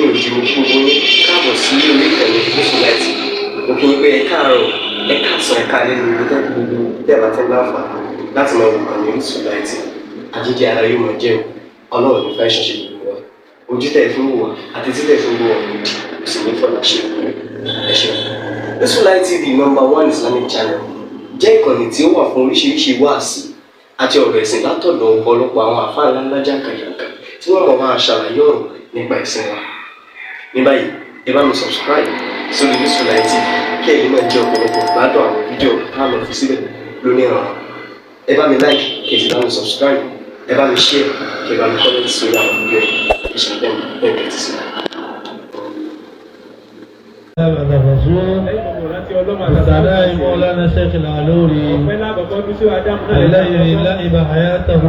Ẹ̀yin òjì, mo kí gbogbo yín káàbọ̀ sí orí ìkànnì Orísun Light. Mo kí yín pé ẹ káàárọ̀, ẹ káàsán, ẹ káalẹ́ ní gbogbo gbogbo tẹ́ ẹ bá ti ń láǹfààní láti máa wò ìkànnì Orísun Light. Àjíjẹ ara yóò máa jẹun. Ọlọ́run ní fẹ́ ṣẹṣẹ gbogbo wa. Ojú tẹ̀ fún wò wá àti títẹ̀ fún wò wá òdì kò sì ní fọlá ṣe. Ẹ ṣeun. Orísun Light TV, number one Islamic channel, jẹ́ ìkànnì tí ó wà fún oríṣiríṣi wáàsí àti ọ̀rọ̀ ẹ̀sìn látọ̀dọ̀ ọ̀pọ̀lọpọ̀ àwọn àfáà ńláńlá jàǹkàjàǹkà tí wọ́n mọ̀ máa ṣàlàyé ọ̀rọ̀ nípa ẹ̀sìn wa. Ní báyìí, ẹ bá mi subscribe sórí Orísun Light TV kí ẹ̀yin náà jẹ́ ọ̀pọ̀lọpọ̀ gbádùn àwọn fídíò tá a lọ fi síbẹ̀ lónìí ọ̀rọ̀. Ẹ bá mi like, kí ẹ sì bá mi subscribe, ẹ bá mi share, kí ẹ bá mi comment sórí àwọn fídíò yìí. Ẹ ṣe bẹ́ẹ̀ bẹ́ẹ̀ tẹ́tí sí. هذا الرسول وثناء مولانا الشيخ العلوري الذي لعب حياته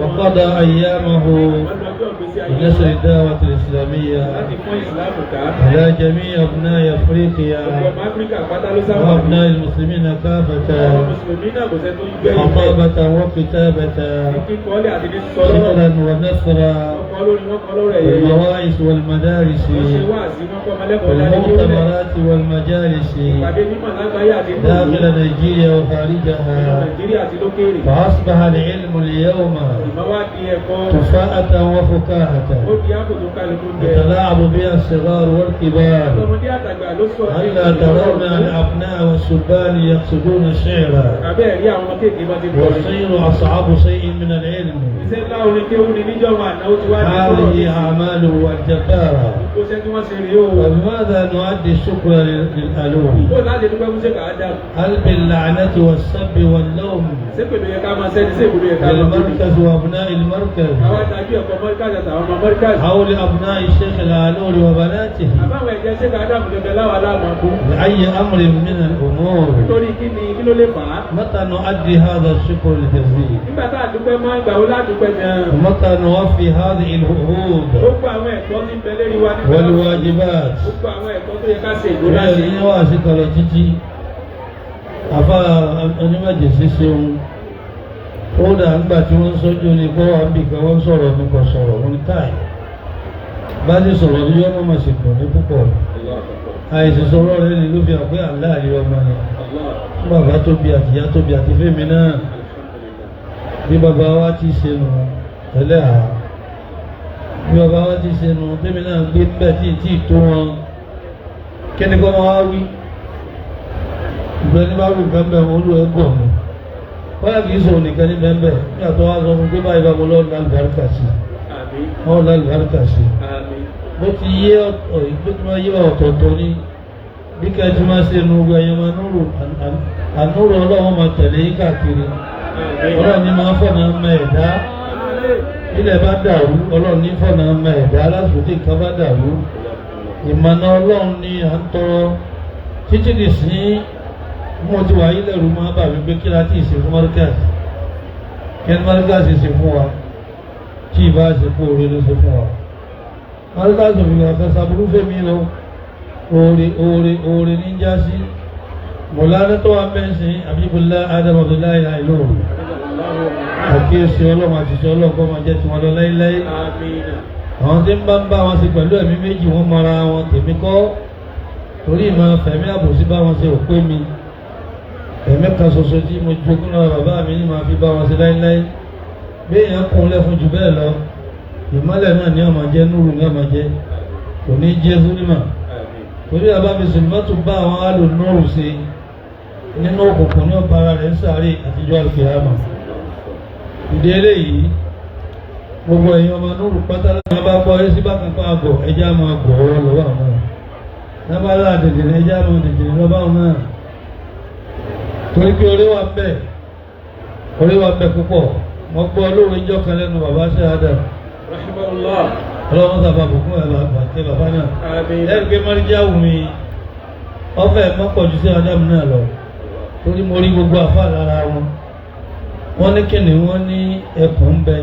وقضى أيامه بنشر الدعوة الإسلامية على جميع أبناء أفريقيا وأبناء المسلمين كافة، خطابة وكتابة، شعرا ونثرا، والمواعظ والمدارس والمؤتمرات والمجالس داخل نيجيريا وخارجها. فأصبح العلم اليوم تفاءة وفكاهة يتلاعب بها الصغار والكبار. ألا ترون الأبناء والشبان يقصدون الشعر؟ والشعر أصعب شيء من العلم. هذه أعماله الجبارة. وبماذا نؤدي الشكر للألوي؟ هل باللعنة والسب واللوم للمركز وأبناء المركز أو لأبناء الشيخ العلوري وبناته؟ لأي أمر من الأمور؟ Torí kí ni? Kí ló lè fà á? متى نؤدي هذا الشكر الجزيل؟ Nígbà tá a dúpẹ́ mọ́, ìgbà wo ládùúpẹ́ gan-an? ومتى نوفي هذه العهود Gbogbo àwọn ẹ̀tọ́ tí ń bẹ lérí wa nípa والواجبات؟ Gbogbo àwọn ẹ̀tọ́ tó yẹ ká ṣe ìgbó láti. Bẹ́ẹ̀ ni wà sí kọlọ̀ títí àfa onímọ̀jẹ̀sí ṣeun. Ó dà ńgbà tí wọ́n ń sọ́jú ní kó wà níbi kan, wọ́n sọ̀rọ̀ mi kò sọ̀rọ̀ wọn ní káì bá ti sọ̀rọ̀ ní yọ́mọ̀ mà sì dùn ní púpọ̀. Àìsí sọ̀rọ̀ rẹ̀ ni ló fi hàn pé aláàrí ọmọ ni fún bàbá tó bí àtìyá tó bí àti fẹ́mi náà. Bí bàbá wa ti ṣe nù ẹlẹ́hà, bí bàbá wa ti ṣe nù, tẹ́mi náà gbé bẹ́ẹ̀ tí tí tó wọn. Kí ni kọ́ máa wá wí? Ìgbẹ́ ní bá wù nǹkan bẹ́ẹ̀, wọn olú ẹ̀ gọ̀ mi báyà kì í sọ̀rọ̀ nìkan ní bẹ́ẹ̀ bẹ́ẹ̀. Nígbà tó wá sọ fún pé báyìí bá mo lọ́ọ́ lálùbáríkà sí, ọ́ lálùbáríkà sí. Bó ti yé ọ̀ ìgbé tí wọ́n yé ọ̀tọ̀ọ̀tọ̀ ní bí ká ti máa ṣe nu gbogbo ẹ̀yọ́ máa núrù ànúrù. Ọlọ́run máa tẹ̀lé yín káàkiri. Ọlọ́run ní máa fọ̀nà mọ ẹ̀dá. Ilẹ̀ bá dàrú, Ọlọ́run ní fọ̀nà mọ ẹ̀dá. Lásìkò tí nǹkan bá dàrú, ìmọ̀nà Ọlọ́run ní à ń tọrọ títí dì sí. Mo ti wà yílẹ̀ rú máa bà mí pé kí la ti ṣe fún Markaz? Kí ni Markaz ṣe fún wa tí ì bá ṣe kó oore ló ṣe fún wa? Markaz òfin kan ṣàbúrú fẹ́mi lọ. Oore, oore, oore ní já sí. Mọ̀lánà tó wà mẹ́sìn, Abibullah Adam Abdullahi Àìlóòrò, àkíyèsí Ọlọ́run àti ìṣẹ́ Ọlọ́run kọ́ máa jẹ́ tiwọn lọ láíláí. Àwọn tí ń bá wọn ṣe pẹ̀lú ẹ̀mí méjì, wọ́n mọra wọn. Tèmi kọ́, torí ìmọ̀ fẹ̀mí àbòsí bá wọn ṣe ò pé mi. Ẹ̀mí kan ṣoṣo tí mo jogún náà bàbá mi ní máa fi bá wọn ṣe láíláí. Bí èèyàn kún lẹ́fun jù bẹ́ẹ̀ lọ, ìmọ́lẹ̀ náà ní ọmọ jẹ́, núrù ní ọmọ jẹ́, kò ní jẹ́ súnímà. Torí bàbá mi sùnmọ́tò bá àwọn alò núrù ṣe nínú òkùnkùn ní ọba ara rẹ̀ ń sáré àtijọ́ àlùkìyámà. Ìdí eléyìí, gbogbo ẹ̀yin ọmọ núrù pátá láwọn bá gbọ́ ẹ sí bákan pa àgọ̀, ẹjẹ́ á máa gọ̀ ọ́ lọ́wọ́ àwọn náà. Lábàlá dèdèrè, ẹjẹ́ á máa dèdèrè lọ́wọ́ àwọn náà, torí pé orí wa bẹ̀, orí wa bẹ̀ púpọ̀. Mo gbọ́ olóòwe ìjọ kan lẹ́nu bàbá ṣe Adam. Rahimahullah. Ọlọ́run sábà bùkún ẹ̀ bàbá tẹ bàbá náà. Àmín. Lẹ́yìn pé mọ́ríjáwù mi ọ̀fẹ́ mọ́pọ̀jù sí Adam náà lọ, torí mo rí gbogbo àfa lára wọn. Wọ́n ní kìnìún, wọ́n ní ẹkùn ń bẹ,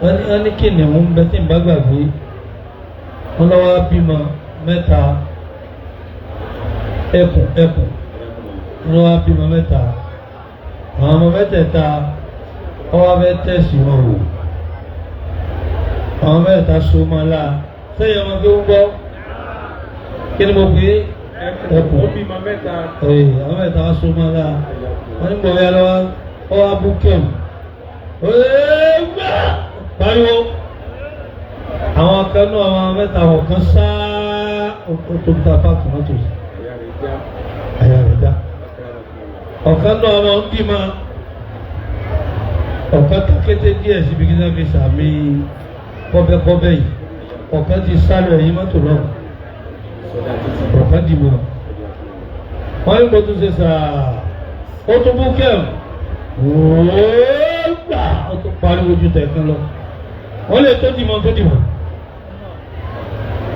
wọ́n ní kìnìún ń bẹ tí n bá gbàgbé. Wọ́n lọ́wọ́ bímọ mẹ́ta. Ẹkùn, ẹkùn, wọ́n lọ́wọ́ bímọ mẹ́ta. Àwọn ọmọ mẹ́tẹ̀ẹ̀ta, ọwọ́ fẹ́ tẹ̀sí wọn wò. Àwọn mẹ́ta so mọ́ la. Sẹ́yìn ọmọ kí ó ń gbọ́. Kí ni mo pè é? Ẹkùn. Ó bímọ mẹ́ta. Ee, àwọn mẹ́ta wá so mọ́ la. Wọ́n ní gbọ̀ngàn lọ́wọ́ ọ wá bú kẹ́m. Ee gbà! Pariwo. Àwọn kan náà àwọn mẹ́ta ọ̀kan sáá ó tó ta páàkì mọ́tò sí. Àyà rẹ̀ já. Àyà rẹ̀ já. Ọ̀kan náà ọmọ ń bímọ. Ọ̀kan takété díẹ̀ síbi kí wọ́n fi sàmì kọ́bẹ́kọ́bẹ́ yìí. Ọ̀kan ti sálọ ẹ̀yìn mọ́tò náà. Sọdá títí. Ọ̀kan dìbò. Wọ́n ní kó tún ṣe sàá. Ó tún bú kẹ́m. Wòó gbà! Ó tún pariwo ju tẹ̀kan lọ. Wọ́n lè tó dìmọ̀ tó dìmọ̀.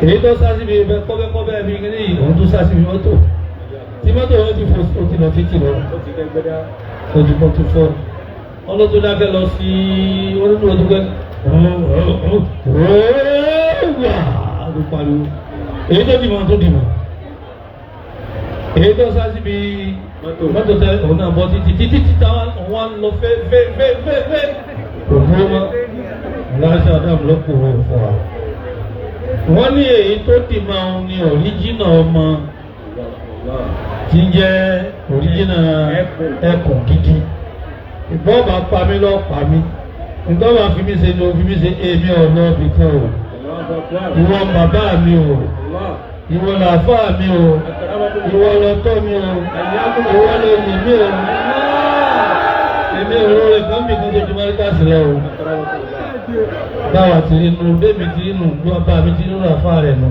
Èyí tó sá síbi ibẹ̀ kọ́bẹ́kọ́bẹ́ mi ní yìí, òun tún sá síbi mọ́tò. Tí mọ́tò wọn ti fò ó ti lọ títì lọ. Ó ti dẹ́gbẹ́dá. Ojú kan tó fọ́. Wọ́n ló tún dákẹ́ lọ sí olódò tó kẹ́. Wòó gbà! Ó tún pariwo. Èyí tó dìmọ̀ tó dìmọ̀. Èyí tó sá síbi Mọ́tò. mọ́tò tẹ òun náà bọ́ títí títí tí táwọn òun á lọ fẹ́ fẹ́ fẹ́ fẹ́ fẹ́. Kò dúró mọ́. Aláṣẹ Adam ló kò wọ́n fún wa. Wọ́n ní èyí tó dì máa ń ní ọ̀ríjìnà ọmọ tí ń jẹ́ ọ̀ríjìnà ẹkùn gidi. Ìbọn bá pa mí lọ pa mí. Nǹkan bá fi mí ṣe ni ó fi mí ṣe èmi ọ̀nà ibìkan o. Ìwọ bàbá mi o. Ìwọ làáfàá mi o. Ìwọ lọtọ́ mi o. Ìwọ lóyìn mi o. Èmi ò rọrẹ kan bí kan tó ju Mọ́ríkàsì lọ o. Báwa ti rí nu, bẹ́ẹ̀mi ti rí nu, bàbá mi ti rí nu àfa rẹ̀ nu.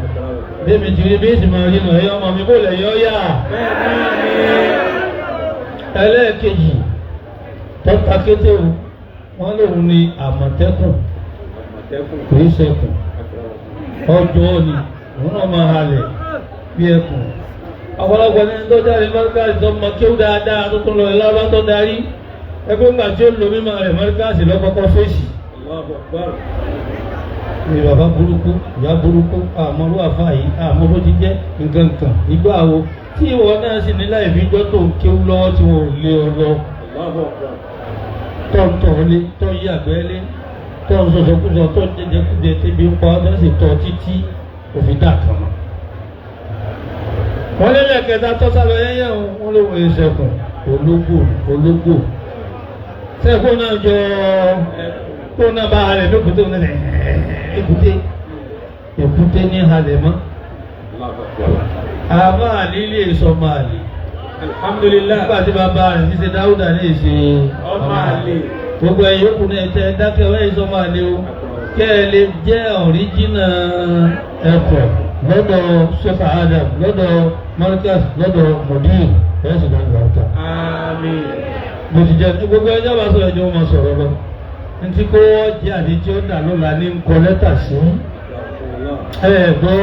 Bẹ́ẹ̀mi ti rí bẹ́ẹ̀ sì máa rí nu, ẹ̀yọ́ ọmọ mi kò lè yọ yá. Ẹlẹ́ẹ̀kejì, tọ́ta kété o, wọ́n lòun ni Àmọ̀tẹ́kùn, kì í ṣẹkùn. Ọjọ́ ni, òun náà máa halẹ̀ bí ẹkùn. Ọ̀pọ̀lọpọ̀ ní tó jáde Mọ́ríkàsì tó mọ kéwú dáadáa tó tún lọ ìlàbá tó darí. Ẹgbẹ́ ńgbà tí ó lo mímọ rẹ̀ Mọ́ríkàsì lọ́kọ́kọ́ fèsì. Ní bàbá burúkú, ìyá burúkú, àmọ́rú àfa yìí, àmọ́ bó ti jẹ́ nǹkan kan nígbà wo tí ìwọ náà sì ní láì fi jọ́ tó ń kéwú lọ́wọ́ tí wọn ò lé ọ lọ. Tọ́ ń tọ̀ lé, tọ́ ń yàgbẹ́ lé, tọ́ ń sọ̀sọ̀kúsọ, tọ́ ń jẹjẹkújẹ tẹ́bi ń pa ọ́ tó sì tọ́ títí òfin dà kan mọ́. Wọ́n lélẹ̀ kẹta tọ́sálọ yẹ́yẹ́ o, wọ́n ló wọ ìṣẹ̀kùn ológbò ológbò. Sẹ́kùn náà jọ kó náà bá rẹ̀ lókùté òun náà èkúté èkúté ní halẹ̀ mọ́. Àbá àlílé sọmọ àlè. Alhamdulillah. Nígbà tí bàbá rẹ̀ ti ṣe Dáúdà ní ìṣe Ọmọ àlè. Gbogbo ẹ̀yin yòókù náà tẹ dákẹ́ ọ̀rẹ́ ìsọmọ àlè o. Kẹ́ ẹ lè jẹ́ ọ̀ríjìnà ẹ̀kọ́ lọ́dọ̀ Sheikh Adam lọ́dọ̀ Markaz lọ́dọ̀ Mudir ẹ̀ sì lọ́dọ̀ ọ̀tá. Àmín. Mo ti jẹ́ gbogbo ẹjọ́ bá sọ̀rọ̀ ẹjọ́ máa sọ̀rọ̀ lọ. Ntí kó wọ́n jẹ́ àti tí ó dà lọ́la ní ń kọ lẹ́tà sí. Ẹ gbọ́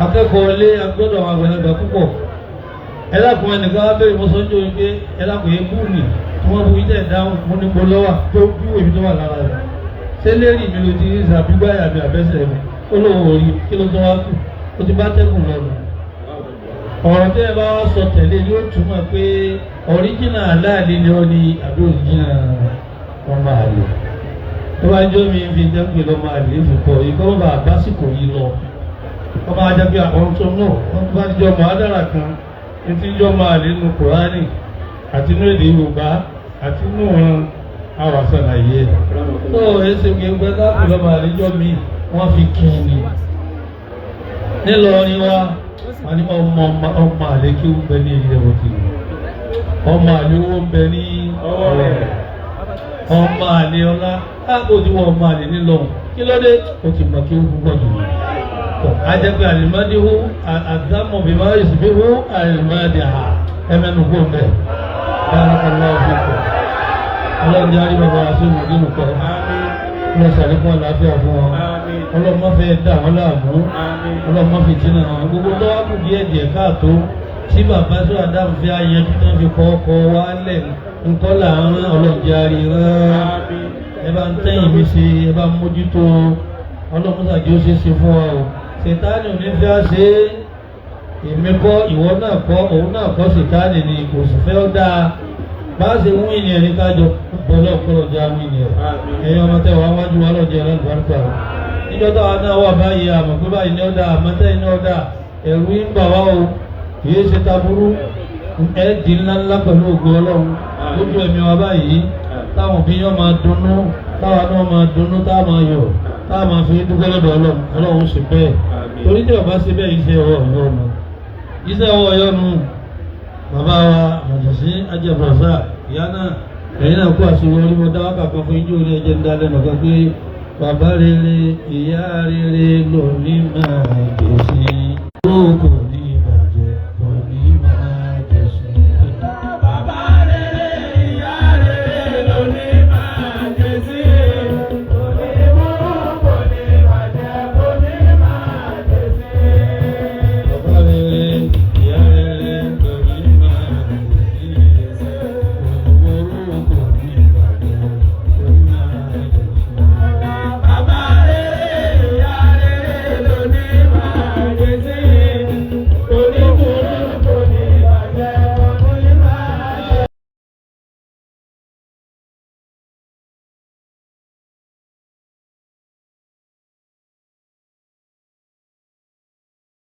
akẹ́kọ̀ọ́ ilé agbọ́dọ̀ àwọn àgbàlagbà púpọ̀. Ẹ dákun ẹnìkan wá bẹ̀rẹ̀ mọ́sán jò wípé ẹ dákun yẹn bú mi tí wọ́n bu ilé ẹ̀dáhùn mo ní mo lọ́wà tó bí èmi tó wà lára rẹ̀. Ṣé lérí mi ló ti rí ìsàbígbáyà mi àbẹ́sẹ̀ mi? Ó lóun ò rí kí ló tó wá kù? Ó ti bá tẹ́kùn lọ́nu. Ọ̀rọ̀ tẹ́ ẹ bá wá sọ tẹ̀lé yóò túmọ̀ pé ọ̀ríjìnà aláàlẹ́ ni ó ní àbí ọ̀ríjìnà ọmọ àlè. Tó bá jọ́ mi fi jẹ́ pé lọ́mọ àlè fi kọ́ yìí kọ́ bá básìkò yìí lọ. Wọ́n máa jẹ́ pé àwọn tó náà wọ́n bá ti jọ mọ̀ ádàrà kan ní ti jọ́ máa lè nu Kùránì àti inú èdè Yorùbá àti inú wọn àwọn àṣàlàyé ẹ̀. Tó o ṣe gbẹgbẹ́ láti lọ́mọ àlè jọ́ mi wọ́n fi kí ni. Nílọrin wa wọ́n ní ọmọ ọmọ àlè kí ó ń bẹ ní ilé òkè ọmọ àlè owó ń bẹ ní Ọwọ́ rẹ̀. ọmọ àlè ọlá káàkó tí wọ́n ọmọ àlè nílọ kí ló dé ó ti mọ̀ kí ó púpọ̀ jù lọ. Ajẹ́pẹ́ àlìmọ́déhù àdámọ̀ bímọ ìsìnbíhù àlìmọ́déhà ẹ̀mẹ́nu kó mẹ́. Barakallahu fikum. Ọlọ́run jẹ́ àrí bàbá wa sí ìmọ̀dínú kọ́. Àmín. Ọlọ́run ṣàlékún àlàáfíà fún wọn. Àmín. Ọlọ́run má fẹ́ dà wọ́n láàmú. Àmín. Ọlọ́run má fi jìnnà wọn. Gbogbo tó wá kù díẹ̀ díẹ̀ káàtó tí bàbá sọ Ádámù fi ayẹjú tán fi kọ́ ọkọ̀ wálẹ̀ ńkọ́ là ń rán Ọlọ́run jẹ́ àrí rán. Àmín. Ẹ bá ń tẹ́yìn mi ṣe ẹ bá ń mójútó Ọlọ́run ṣàjẹ́ ó ṣe é ṣe fún wa o. Ṣètánì ò ní fẹ́ á ṣe é. Èmi kọ́ ìwọ náà kọ́ òun náà kọ́ ṣètánì ni kò sì fẹ́ ó dáa. Bá a ṣe wún ìní ẹni kájọ bọ́lọ́ kọ́lọ́ jẹ́ àwọn ìní ẹ̀. Àmín. Ẹ̀yin ọmọ tẹ́ wàá wájú wa lọ́jọ́ ẹ̀rọ ìbárúkà o. Níjọ́ táwa náà wà báyìí, àmọ̀ pé báyìí ní ọ̀dà, àmọ́tẹ́yìn ní ọ̀dà, ẹ̀rù ń bà wá o, kìí ṣe taburú. Ẹ̀ di ńláńlá pẹ̀lú ògo Ọlọ́run lójú ẹ̀mí wa báyìí, táwọn òbí yẹn máa dunnú, táwa náà máa dunnú, táwa máa yọ̀, táwa máa fi dúpẹ́ lọ́dọ̀ Ọlọ́run. Ọlọ́run ṣe bẹ́ẹ̀, torí tí ọba ṣe bẹ́ẹ̀, iṣẹ́ ọwọ́ ọ̀yọ́ nu, iṣẹ́ ọwọ́ ọ̀yọ́ nu. Bàbá wa Màjàsí Ajẹ́bọ̀sá, ìyá náà, ẹ̀yin náà kó àṣeyọrí. Mo dá wákà kan fún ijó ní ẹjẹ́ ń dá lẹ́nu kan pé bàbá rere, ìyá rere ló ní máa gbèsè. Kókò